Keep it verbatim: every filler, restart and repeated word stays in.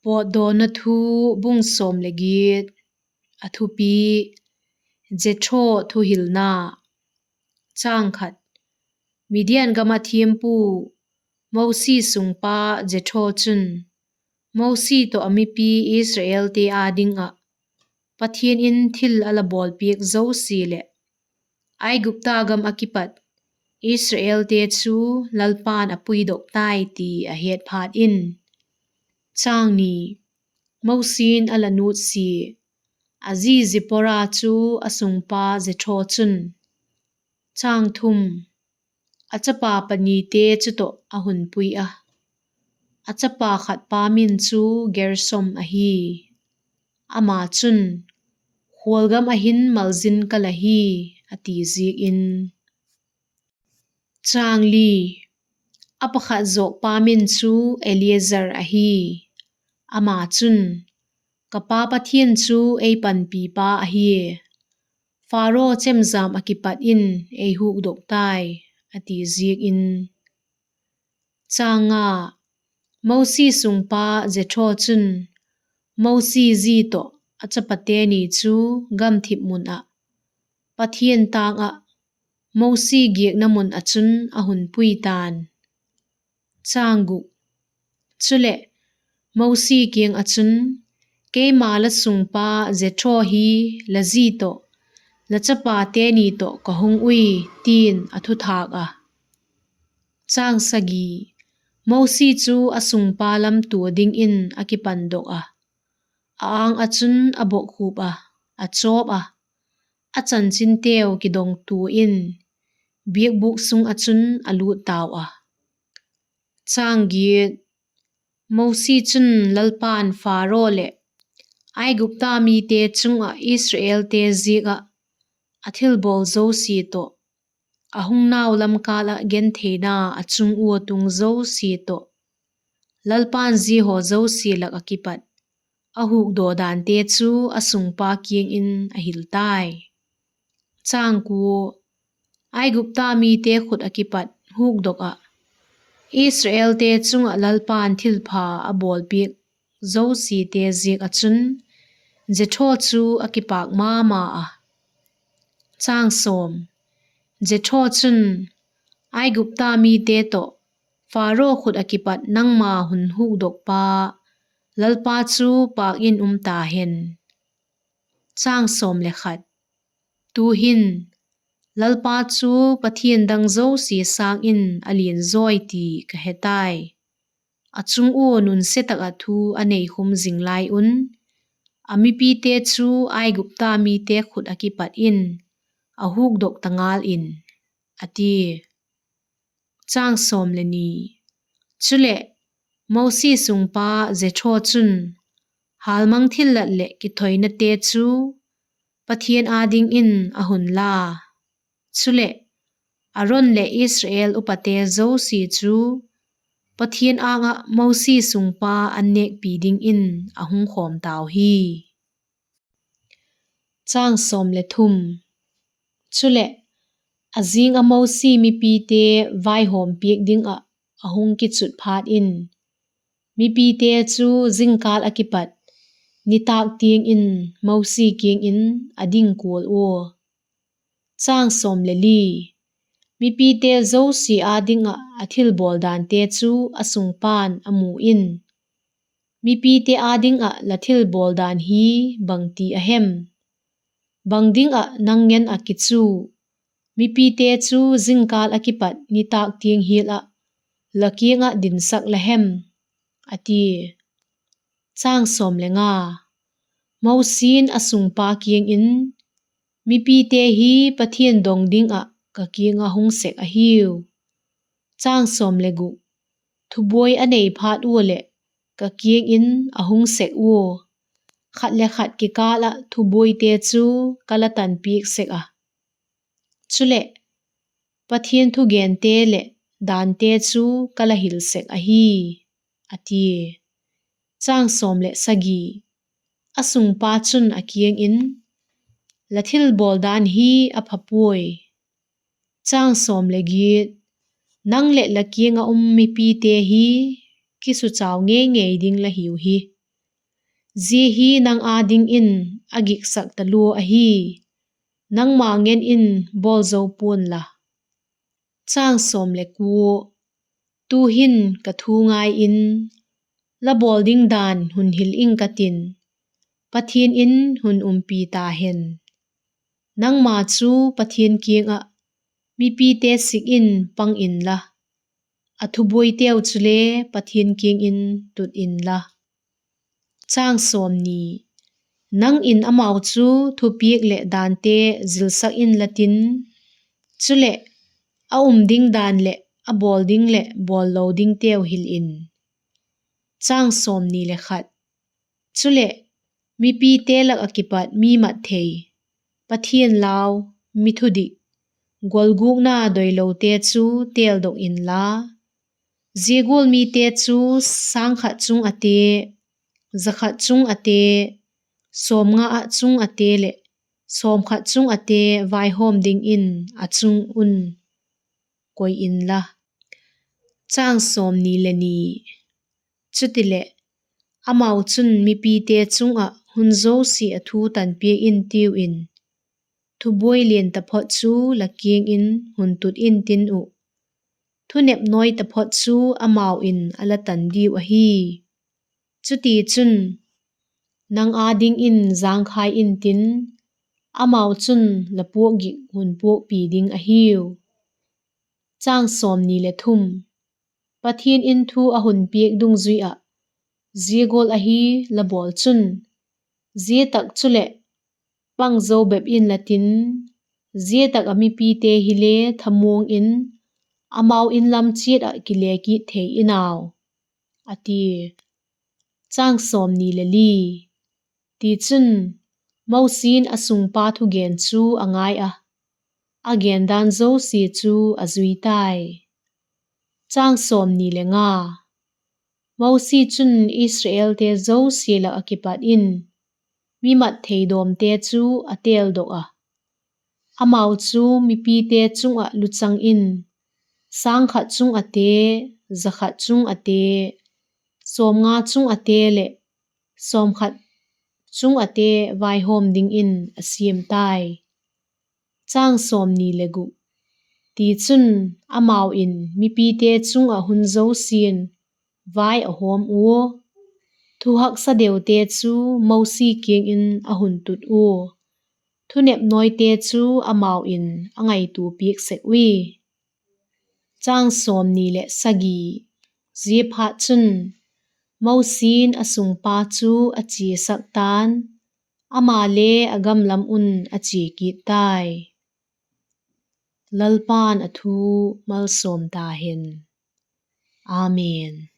Pawtdawna Thu, bung sawm le giat. A thupi: Jethro thuhilna. Midian gam ah thiampu, Mosi sungpa Jethro chun Mosi tawh a mipi Israelte â ding ah Pathian in thil a la bawlpiak zosia leh Aigupta gam ah kipat Israelte chu Lalpa'n a puidok tai ti a het phat in, Mosi'n a la nutsia, a zi Zipora chu a sungpa Jethro chun, a chapa panite chu tawh a hun pui a. A chapa khatpa min chu Gersom ahi. Ama chun, Khualgam ah hin malzin ka la hi, a ti ziak in. A pakhat zawkpa min chu Eliezer ahi. Ama chun, Ka pa Pathian chu ei panpipa ahia, Pharaoh chemjam ah kipat in ei hukdok tai, a ti ziak in. Mosi sungpa Jethro chun Mosi zi tawh a chapate ni chu gamthip mun ah, Pathian tâng ah, Mosi giakna mun ah chun a hun pui ta'n. Chuleh, Mosi kiang ah chun, Keima la sungpa Jethro hi la zi tawh, la chapate ni tawh ka hung ui, ti'n a thuthâk a. Mosi chu a sungpa lam tua dingin a kipandok a, a âng ah chun a bokkhup a, a chawp a, a chanchinteu kidong tua in, biakbûk sung ah chun a lût tau a. Mosi chun Lalpa'n Pharaoh leh Aigupta mite chung ah Israelte ziak ah a thilbawl zosia tawh, a hung nau lam kâl ah gentheina a chung ua tung zosia tawh, Lalpa'n zia haw zosia lak ah kipat a hukdaw dante chu a sungpa kiang in a hil tai. Aigupta mite khut ah kipat hukdok ah, Israelte chung ah Lalpa'n thilpha a bawlpiak zosiate ziak ah chun Jethro chu a kipâk ma ma a. Jethro chun, Aigupta mite tawh Pharaoh khut ah kipat nangma hun hukdokpa, Lalpa chu pâk in um ta hen. Tu'hin, Lalpa chu pathian dang zosia sâng in a lianzawi ti ka he tai. A chung ua nunse tak ah thu a neikhum zing lai un, a mipite chu Aigupta mite khut ah kipat in a hukdok ta ngal in, a tia. Chuleh, Mosi sungpa Jethro chun hâlmang thillat leh kithoinate chu Pathian â dingin a hun la a; chuleh, Aron leh Israel upate zosia chu Pathian âng ah Mosi sungpa an nêkpi dingin a hung khawm tau hi. Chuleh, a zing ah Mosi mipite vaihawm piak ding ah a hung kichut phat in, mipite chu zingkâl ah kipat nitâk tiang in Mosi kiang in a ding kual ua. Mipite zosia â ding ah a thilbawl dante chu a sungpa'n a mu in, Mipite â ding ah la thilbawl dan hi bangti a hem? Bang ding ah nang ngen ah kichu mipite chu zingkâl ah kipat nitâk tiang hial ah la kiang ah dinsak la hem? a tia. Mosi'n a sungpa kiang in, Mipite hi Pathian dong ding ah ka kiang ah hung sek ahiu. Thubuai a nei phat ua leh ka kiang in a hung sek ua, khat le khat kikâl ah thubuaite chu ka la tanpiak sek a; chuleh, Pathian thugente leh dante chu ka la hil sek ahi, a tia. A sungpa chun a kiang in, La thilbawl dan hi a pha puai. Nang leh la kiang ah um mipite hi kisuchau ngei ngei ding la hiu hi. Zia hi nang â dingin a giksak talua ahi; nangma ngen in bawl zo pua'n la. Tu'hin ka thu ngai in, la bawl ding dan hun hil ing ka tin, Pathian in hun umpi ta hen. Nangma chu Pathian kiang ah mipite sik in pang inla, a thubuaiteu chule Pathian kiang in tut inla. Nang in amau chu thupiak leh dante zilsak inla tin, chuleh, a um ding dan leh a bawl ding leh bawl lo dingteu hil in. Chuleh, mipite lak ah kipat mi mat thei, Pathian lau, mi thudik, gualgûkna doilote chu têldok inla, zia gual mite chu sâng khat chung ah te, za khat chung ah te, sawmnga ah chung ah te leh sawmkhat chung ah te vaihawm dingin a chung un koi inla. Chutileh, amau chun mipite chung ah hun zosia a thu tan piak intiu in, thubuai lian taphot chu la kiang in hun tut intin uh, thunep nawi taphot chu amau in a la tan diu ahi. Chutichun, nang â dingin jângkhai intin, amau chun la puak gik hun puakpi ding ahiu. Pathian in thu a hun piak dungzui ah zia gual ahi la bawl chun, zia tak chuleh, pang zo bep inla tin, zia tak ah mipite hile thamuang in, amau in lam chiat ah kile kit thei in au, a tia. Tichun, Mosi'n a sungpa thugen chu a ngai ah, a gendan zosia chu a zui tai. Mosi chun Israelte zosia lak ah kipat in mi mat thei dawmte chu a têldok ah, amau chu mipite chung ah luchang in, sâng khat chung ah te, za khat chung ah te, sawmnga chung ah te leh sawmkhat chung ah te vaihawm dingin a siam tai. Tichun, amau in mipite chung ah hun zosia'n vai a hawm ua, thuhaksa deute chu Mosi kiang in a hun tut ua, thunep nawite chu amau in a ngaitua piak sek ui. Ziaphatchun, Mosi'n a sungpa chu a chiasak ta'n, amale a gam lam un a chia kit tai. Lalpa'n a thu malsawm ta hen. Amen.